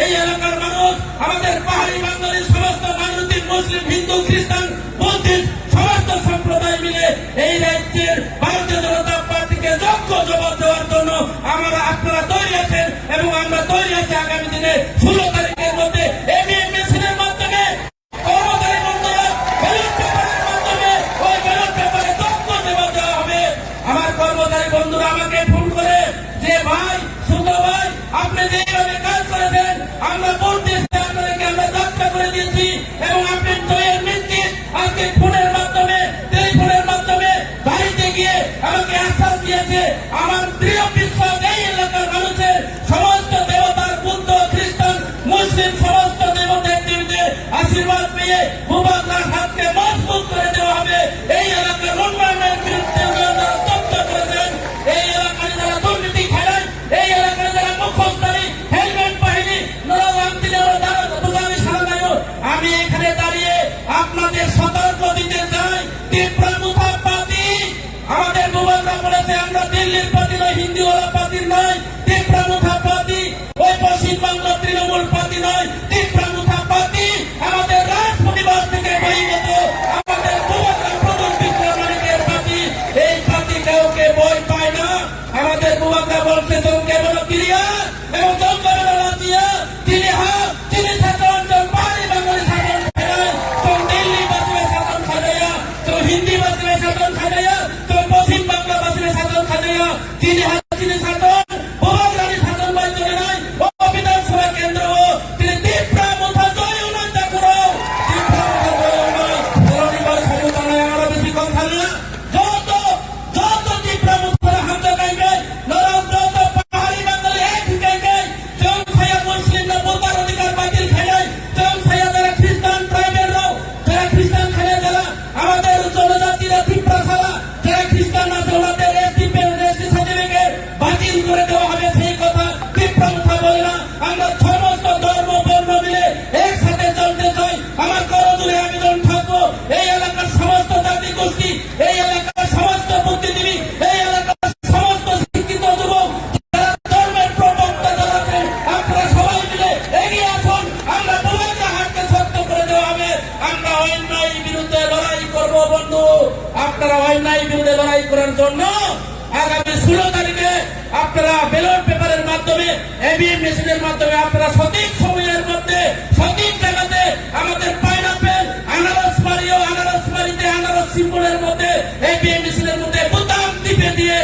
এই এলাকার মানুষ, আমাদের পাহাড়ি বাঙালি, সমস্ত মাইনরিটি, মুসলিম, হিন্দু, খ্রিস্টান, বুদ্ধিস্ট, সমস্ত সম্প্রদায় মিলে এই রাজ্যের ভারতীয় জনতা পার্টিকে যোগ্য জবাব দেওয়ার জন্য আমরা, আপনারা তৈরি আছেন এবং আমরা তৈরি আছি আগামী দিনে ষোলো তারিখের মধ্যে এবিএম মেশিনের মাধ্যমে কর্মচারী বন্ধুরা ব্যালট পেপারের মাধ্যমে ওই ব্যালট পেপারে যোগ্য জবাব দেওয়া হবে। আমার কর্মচারী বন্ধুরা আমাকে ফোন করে যে, "ভাই, সুতো ভাই, আপনি যে এইভাবে কাজ করেছেন, আমরা ভোট দিয়েছি, আপনাদেরকে আমরা যাত্রা করে দিয়েছি এবং আপনি জয়ের নিশ্চিত।" আজকে ফোনের মাধ্যমে, টেলিফোনের মাধ্যমে বাড়িতে গিয়ে আমাকে আশ্বাস দিয়েছে। আমার দৃঢ় বিশ্বাস, এই এলাকার মানুষের সমস্ত দেবতার, বুদ্ধ, খ্রিস্টান, মুসলিম সমস্ত দেবতা দেবীদের আশীর্বাদ পেয়ে বুবাগ্রার হাতকে মজবুত করে দেওয়া হবে। এই এলাকার উন্নয়নের বিরুদ্ধে যারা স্তব্ধ করেছেন, এই এলাকায় যারা দুর্নীতি খেলেন, এই এলাকায় যারা মুখোশধারী হেলমেট বাহিনী, নরওয়ান্তিরা, যারা প্রধানী সারা নায়ক, আমি এখানে দাঁড়িয়ে আপনাদের সতর্ক দিতে চাই, তিপ্রা মুথা পার্টি, আমাদের বুবাগ্রা বলেছে, "আমরা দিল্লির পার্টি নয়, হিন্দিওয়ালা পার্টির নয়, তিপ্রা মুথা পার্টি, ওই পশ্চিম বাংলার তৃণমূল পার্টি নয়, তিপ্রা মুথা পার্টি আমাদের রাজ পরিবার থেকে বহির্গত, আমাদের বুবাগ্রা প্রদীপ বিক্রমানিকের পার্টি, এই পার্টি কাউকে ভয় পায় না।" আমাদের বুবাগ্রা বলছে, "চোখে বলো ক্লিয়ার এবং চোখে বলো লাঠিয়ার।" Chini ha, chini sason, chwng bari bangori sason khainai, chwng Delhi basibai sason khaijaya, chwng Hindi basibai sason khaijaya, chwng Poschim Bangla basibai sason khaijaya, chini ha, chini sason, Bubagrani sason bai chwlainai, o Bidhan Sabha kendro o, chini Tipra Motha joy onai dakurao, Tipra Motha joy onai, boroni bai sabu tanai aro bisi kok saliya. Joto, joto Tipra Mothani hamjaknaikhe, norok joto pahari Bangali ek hwnkhaikhe, chwng saya Muslim no voter adhikar batil khainai, chwng saya jara Christian tribal rok, jara Christian khainai jara, amader jonojatira Tiprasara, jara Christian আছে ওনাদের ST pay-, ST certificate বাতিল করে দেওয়া হবে, সেই কথা Tipra Motha বলে না। আমরা সমস্ত ধর্ম বর্ণ মিলে একসাথে চলতে চাই। আমার করজোড়ে আবেদন থাকবো, এই এলাকার সমস্ত জাতিগোষ্ঠী, এই এলাকার সমস্ত বুদ্ধিজীবী, এই এলাকার সমস্ত শিক্ষিত যুবক, যারা ধর্মের প্রবক্তা যারা আছেন, আপনারা সবাই মিলে এগিয়ে আসুন। আমরা বুবাগ্রা হাটকে শক্ত করে দেওয়া হবে। আমরা অন্যায় বিরুদ্ধে লড়াই করব বন্ধু, আপনারা অন্যায় বিরুদ্ধে লড়াই করার জন্য আগামী ষোলো তারিখে আপনারা ব্যালট পেপারের মাধ্যমে, এবিএম মেশিনের মাধ্যমে আপনারা সঠিক সময়ের মধ্যে সঠিক জায়গাতে আমাদের পাইনাপেল, আনারস বাড়িও, আনারস বাড়িতে আনারস সিম্বলের মধ্যে, এবিএম মেশিনের মধ্যে বোতাম টিপে দিয়ে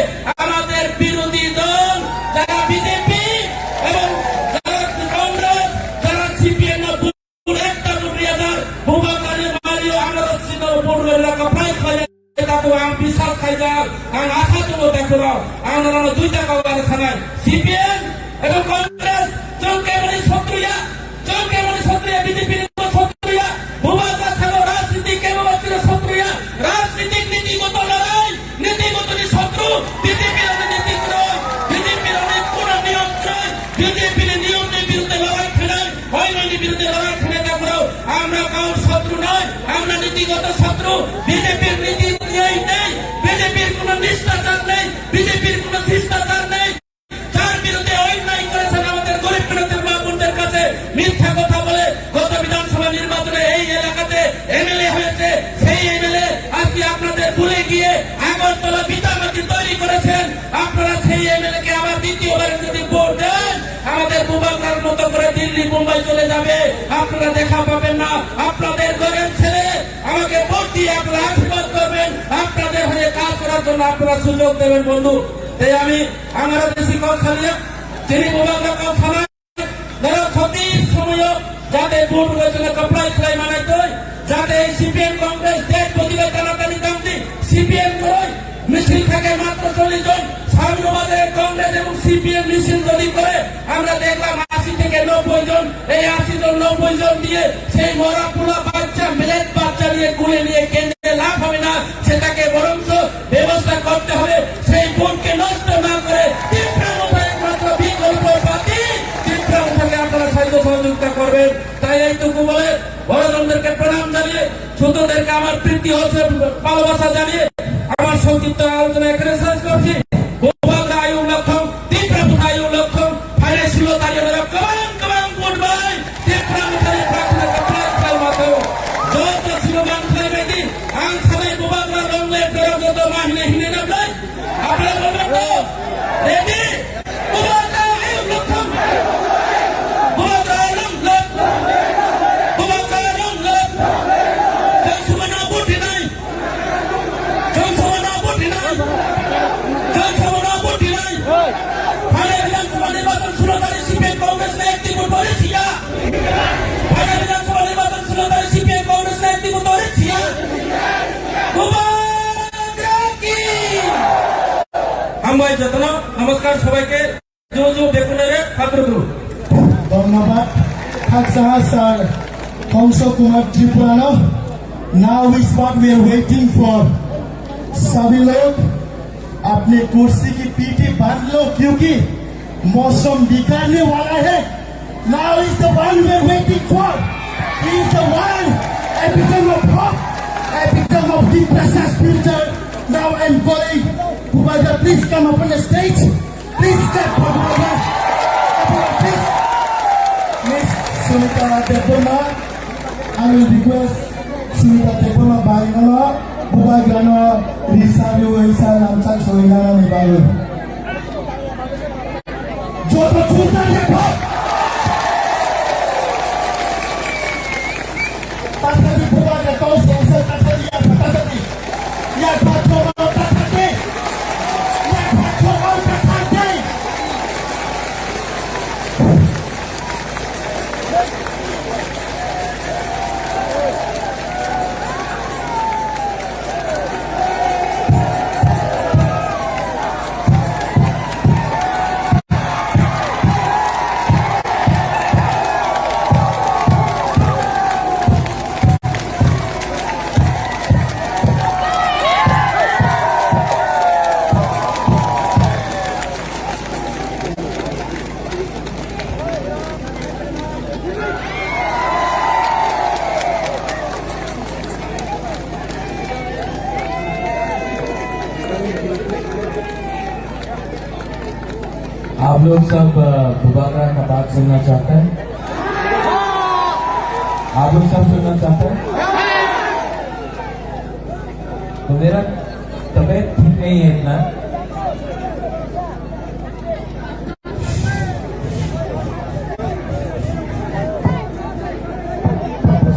আমাদের বিরোধী দল যারা বিজেপি এবং যারা কংগ্রেস, যারা সিপিএম না একটা কোটি হাজার বোমা গাড়ি মারিও আমরা সিঙ্গাপুর এলাকা প্রায় খালি তাতে আমি বিশ্বাস খাই যার, আমি আশা তো দেখো, আমরা দুইটা কাউকে ছাড়াই সিপিএম এবং কংগ্রেস চোখে মনে শত্রুয়া, চোখে মনে শত্রুয়া বিজেপির শত্রুয়া, বোমা গাছানো রাজনীতি কেন বাচ্চারা শত্রুয়া, রাজনৈতিক নীতিগত লড়াই নীতিগত শত্রু বিজেপির অনেক নীতি করো, বিজেপির অনেক পুরো নিয়ম চাই, বিজেপির নিয়মের বিরুদ্ধে লড়াই খেলায়, অন্যায়ের বিরুদ্ধে লড়াই খেলে তা করো। আমরা কারোর শত্রু নয়, আমরা নীতিগত শত্রু। বিজেপির নীতি নেই, নেই, বিজেপির কোনো নিষ্ঠাচার নেই, বিজেপির কোনো শিষ্টাচার নেই। যার বিরুদ্ধে অন্যায় করেছেন আমাদের গরিব পীড়িতের মা বোনদের কাছে মিথ্যা কথা বলে গত বিধানসভা নির্বাচনে এই এলাকাতে এমএলএ হয়েছে, সেই এমএলএ আজকে আপনাদের ভুলে গিয়ে আগরতলা ভিটামাটি তৈরি করেছেন। আপনারা সেই এমএলএ কে আবার দ্বিতীয়বার যদি ভোট দেন, আমাদের বুবাগ্রার মতো করে দিল্লি বোম্বাই চলে যাবে, আপনারা দেখা পাবেন না। আপনাদের ঘরের ছেলে আমাকে ভোট দিয়ে আপনারা আশীর্বাদ করবেন, আপনাদের হয়ে কাজ করার জন্য আপনারা সুযোগ দেবেন বন্ধু। তাই আমি, আমরা বেশি কথা বলি না, যিনি বুবাগ্রা কথা না, যারা সঠিক সময় যাতে ভোট হয়েছিল কপড়াই সেলাই মানাই তো, যাতে এই সিপিএম কংগ্রেস দেশ প্রতিবাদ জানাতানি দামটি সিপিএম করে মিছিল থাকে মাত্র চল্লিশ জন, সামনে বাজারে কংগ্রেস এবং সিপিএম মিছিল যদি করে, আমরা দেখলাম আশি থেকে নব্বই জন, এই আশি জন নব্বই জন দিয়ে সেই মরা পোলা বাচ্চা, মিলেট বাচ্চা নিয়ে কোলে নিয়ে কেন্দ্রে লাভ হবে না, সেটাকে বরঞ্চ ব্যবস্থা করতে হবে। সেই ভোটকে নষ্ট না করে তিপ্রা মথা একমাত্র বিকল্প প্রার্থী, তিপ্রা মথাকে আপনারা সাহায্য সহযোগিতা করবেন। তাই এইটুকু বলে বড়জনদেরকে প্রণাম জানিয়ে, ছোটদেরকে আমার প্রীতি ও ভালোবাসা জানিয়ে আমার সংক্ষিপ্ত আলোচনা এখানে শেষ করছি। গোপাল আয়ু লক্ষণ, তিপ্রা মথা আয়ু Phainai Bidhan Sabha nirbachan sulo tarik C P M Congress na ekti bo dori siya. Phainai Bidhan Sabha nirbachan sulo tarik C P M Congress na ekti bo dori siya. Bubagra ki. Hambai jotono, namaskar sobaike, juju bekunare, hakrukru. ধন্যবাদ। Khaksaha sir, Hongso Kumar Tripurano. Now is what we are waiting for. सभी लोग अपने कुर्सी की पीठी बांध लो, क्योंकि मौसम बिगड़ने वाला है। Now is the one we are waiting for. He is the one, epitome of hope, epitome of the precious future. Now I am calling Bubagra, please come up on the stage. Please clap for Bubagra. Please. Miss Sunita Debbarma, I will request Sunita Debbarma bai no Bubagrano risa riwi sa lamchak soi nani bagwi. Joto chunta lephak. Tathadi Bubagra kau sengsa tathadi ya tathadi. Ya tathadi. Ya tathadi. आप लोग सब, अ, बुबागरा का बात सुनना चाहते हैं? आप लोग सब सुनना चाहते हैं? तो मेरा तबीयत ठीक नहीं है इतना।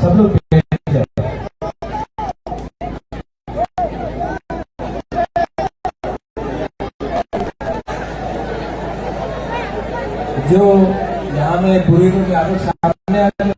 सब लोग बैठ जाओ। जो यहाँ में बुरे लोग, आप लोग सामने आ जाओ।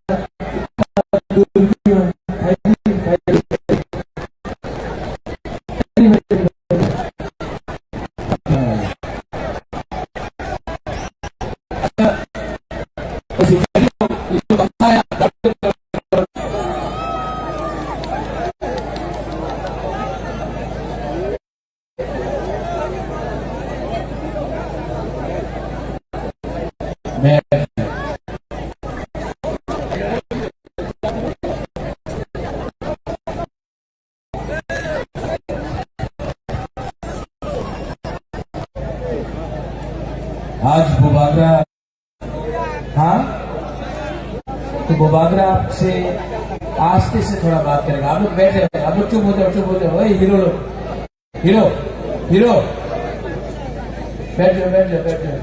आज बुबागरा, हाँ? तो बुबागरा आपसे आस्ते से थोड़ा बात करेगा। आप लोग बैठ जाओ, आप लोग चुप हो जाओ, चुप हो जाओ। ओए हीरो लोग, हीरो, हीरो, बैठ जाओ, बैठ जाओ, बैठ जाओ।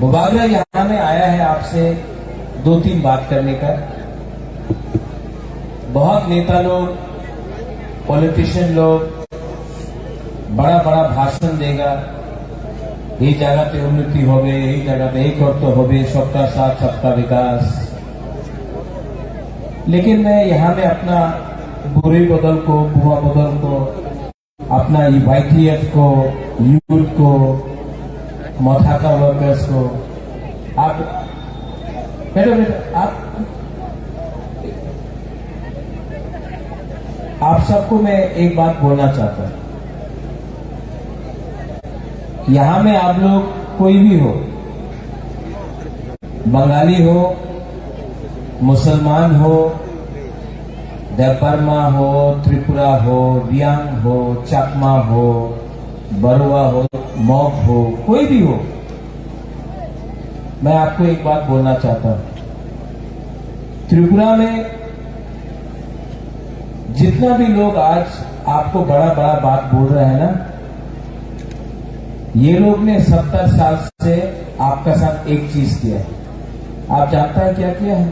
बुबागरा यहाँ में आया है आपसे दो तीन बात करने का। बहुत नेता लोग, पॉलिटिशियन लोग बड़ा बड़ा भाषण देगा, এই জায়গাতে উন্নতি হবে, এই জায়গাতে এই করতে হবে, सबका साथ सबका विकास। लेकिन मैं यहाँ में अपना बुरे बदल को, बुआ बदल को, अपना ये वाईटीएफ को, यूथ को, मथाका वर्कर्स को, आप, बैठो, बैठो, आप, आप सबको मैं एक बात बोलना चाहता हूँ। यहाँ में आप लोग कोई भी हो, बंगाली हो, मुसलमान हो, देबबर्मा हो, त्रिपुरा हो, रियांग हो, चाकमा हो, बरुआ हो, मग हो, कोई भी हो, मैं आपको एक बात बोलना चाहता हूँ। त्रिपुरा में जितना भी लोग आज आपको बड़ा बड़ा बात बोल रहे हैं ना, ये लोग ने सत्तर साल से आपका साथ एक चीज किया है। आप जानता है क्या किया है?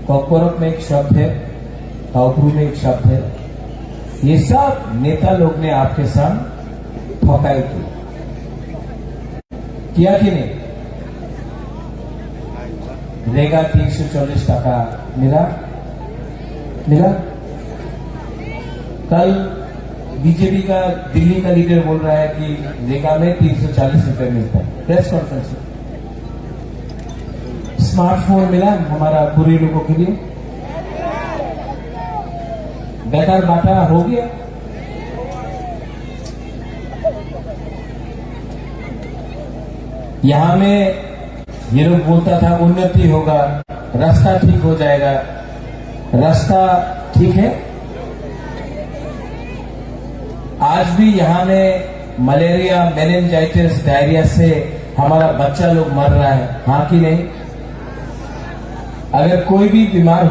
कॉकबरक में एक शब्द है, काउपरू में एक शब्द है, ये सब नेता लोग ने आपके संग ठगाई की, किया कि नहीं? रेगा तीन सौ चालीस टका मिला, मिला। कल बीजेपी का दिल्ली का लीडर बोल रहा है कि रेगा में तीन सौ चालीस रुपए मिलता है, प्रेस कॉन्फ्रेंस में। स्मार्टफोन मिला हमारा गरीब लोगों के लिए, बेकार बांटा हो गया। यहाँ में ये लोग बोलता था उन्नति होगा, रास्ता ठीक हो जाएगा, रास्ता ठीक है? आज भी यहाँ में मलेरिया, मेनिंजाइटिस, डायरिया से हमारा बच्चा लोग मर रहा है, हाँ कि नहीं? अगर कोई भी बीमार हो